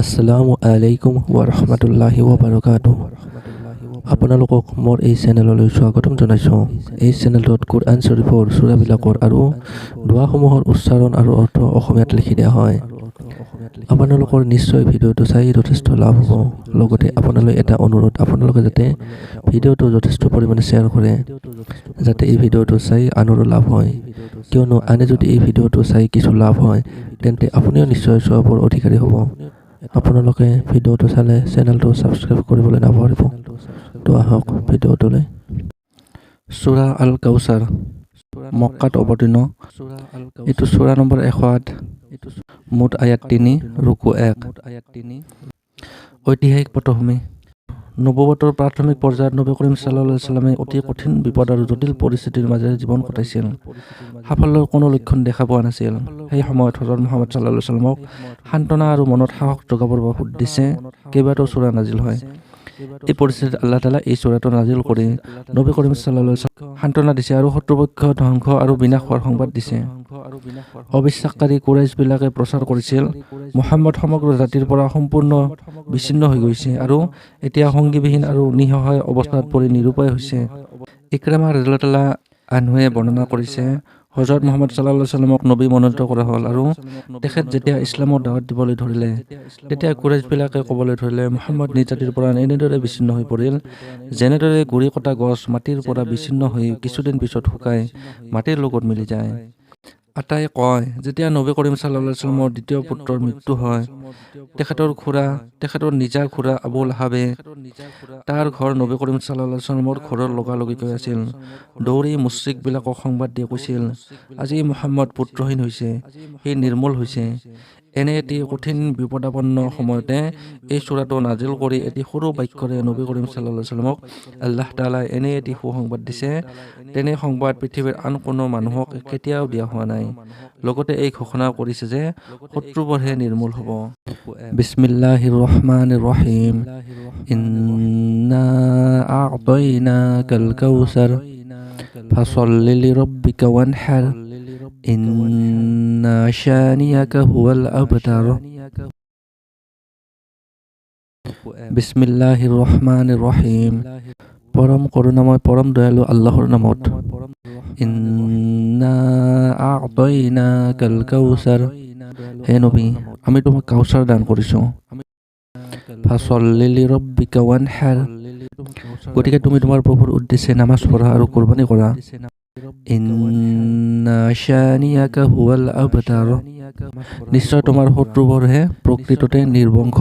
আসসালামু আলাইকুম ওৰহমতুল্লাহি ওবৰকাতুহ। আপোনালোকক মোৰ এই চেনেললৈ স্বাগতম জনাইছোঁ। এই চেনেলটোত কোৰআন শ্বৰীফৰ চূৰাবিলাকৰ আৰু দোৱাসমূহৰ উচ্চাৰণ আৰু অৰ্থ অসমীয়াত লিখি দিয়া হয়। আপোনালোকৰ নিশ্চয় ভিডিঅ'টো চাই যথেষ্ট লাভ হ'ব। লগতে আপোনালৈ এটা অনুৰোধ, আপোনালোকে যাতে ভিডিঅ'টো যথেষ্ট পৰিমাণে শ্বেয়াৰ কৰে, যাতে এই ভিডিঅ'টো চাই আনৰো লাভ হয়। কিয়নো আনে যদি এই ভিডিঅ'টো চাই কিছু লাভ হয়, তেন্তে আপুনিও নিশ্চয় সৱাবৰ অধিকাৰী হ'ব। আপোনালোকে ভিডিঅ'টো চালে চেনেলটো ছাবস্ক্ৰাইব কৰিবলৈ নাপাহৰিব। তো আহক ভিডিঅ'টোলৈ। চূৰা আল কাউচাৰ মক্কাত অৱতীৰ্ণ। এইটো চূৰা নম্বৰ 108, মুঠ আয়াত 3, ৰুকু 1। ঐতিহাসিক পটভূমি: নবুৱতৰ প্ৰাথমিক পৰ্যায়ত নবী কৰিম চাল্লাহ সাল্লামে অতি কঠিন বিপদ আৰু জটিল পৰিস্থিতিৰ মাজেৰে জীৱন কটাইছিল। সাফল্যৰ কোনো লক্ষণ দেখা পোৱা নাছিল। সেই সময়ত হজৰত মুহাম্মদ চাল্লাহ সাল্লামক সান্ত্বনা আৰু মনত সাহস যোগাবৰ উদ্দেশ্যে কেইবাটাও চূৰা নাজিল হয়। এই পৰিস্থিতিত আল্লাহ তালা এই চূৰাটো নাজিল কৰি নবী কৰিম চাল্লাহ সান্ত্বনা দিছে আৰু শত্ৰুপক্ষ ধ্বংস আৰু বিনাশ হোৱাৰ সংবাদ দিছে। অবিশ্বাসকাৰী কুৰাইছবিলাকে প্ৰচাৰ কৰিছিল, মুহাম্মদ সমগ্ৰ জাতিৰ পৰা সম্পূৰ্ণ বিচ্ছিন্ন হৈ গৈছে আৰু এতিয়া সংগীবিহীন আৰু নিঃসহায় অৱস্থাত পৰি নিৰুপায় হৈছে। ইক্ৰামা ৰাজিয়াল্লাহু আনহুৱে বৰ্ণনা কৰিছে, হজৰত মুহাম্মদ চাল্লাহ সাল্লামক নবী মনোনীত কৰা হ'ল আৰু তেখেত যেতিয়া ইছলামৰ দাৱাত দিবলৈ ধৰিলে, তেতিয়া কুৰাইছবিলাকে ক'বলৈ ধৰিলে, মুহাম্মদ নিজ জাতিৰ পৰা এনেদৰে বিচ্ছিন্ন হৈ পৰিল, যেনেদৰে গুৰি কটা গছ মাটিৰ পৰা বিচ্ছিন্ন হৈ কিছুদিন পিছত শুকাই মাটিৰ লগত মিলি যায়। আতাই কয়, যেতিয়া নবী কৰিম চাল্লাহ সাল্লামৰ দ্বিতীয় পুত্ৰৰ মৃত্যু হয়, তেখেতৰ নিজা খুৰা আবুল আহাবে, তাৰ ঘৰ নবী কৰিম চাল্লাহ সাল্লামৰ ঘৰৰ লগালগিকৈ আছিল, দৌৰি মুশ্ৰিকবিলাকক সংবাদ দি কৈছিল, আজি মুহাম্মদ পুত্ৰহীন হৈছে, সি নিৰ্মূল হৈছে। এনে এটি কঠিন বিপদাপন্ন সময়তে এই চূৰাটো নাজিল কৰি এটি সৰু বাক্যৰে নবী কৰিম চাল্লাহ সাল্লামক আল্লাহ তালাই এনে এটি সুসংবাদ দিছে, তেনে সংবাদ পৃথিৱীৰ আন কোনো মানুহক কেতিয়াও দিয়া হোৱা নাই। লগতে এই ঘোষণা কৰিছে যে শত্ৰুবোৰহে নিৰ্মূল হ'ব। বিসমিল্লাহিৰ ৰহমানিৰ ৰহিম। ইন্না আ'তাইনাকাল কাউসাৰ, ফাছল্লি লিৰব্বিকা ৱানহাৰ, ইন্না শানিয়াকা হুৱাল আবতাৰ। বিসমিল্লাহিৰ ৰহমানিৰ ৰহিম। পৰম কৰোণাময় পৰম দয়ালু আল্লাহৰ নামত। ইন্না আ'তাইনাকাল কাউসাৰ, হে নবী, আমি তোমাক কাউচাৰ দান কৰিছোঁ। ফাছল্লি লিৰব্বিকা ৱানহাৰ, গতিকে তুমি তোমাৰ প্ৰভুৰ উদ্দেশ্যে নামাজ পঢ়া আৰু কোৰবানী কৰা। ইন্না শানিয়াকা হুৱাল আবতাৰ, নিশ্চয় তোমাৰ শত্ৰুবোৰহে প্ৰকৃততে নিৰ্বংশ।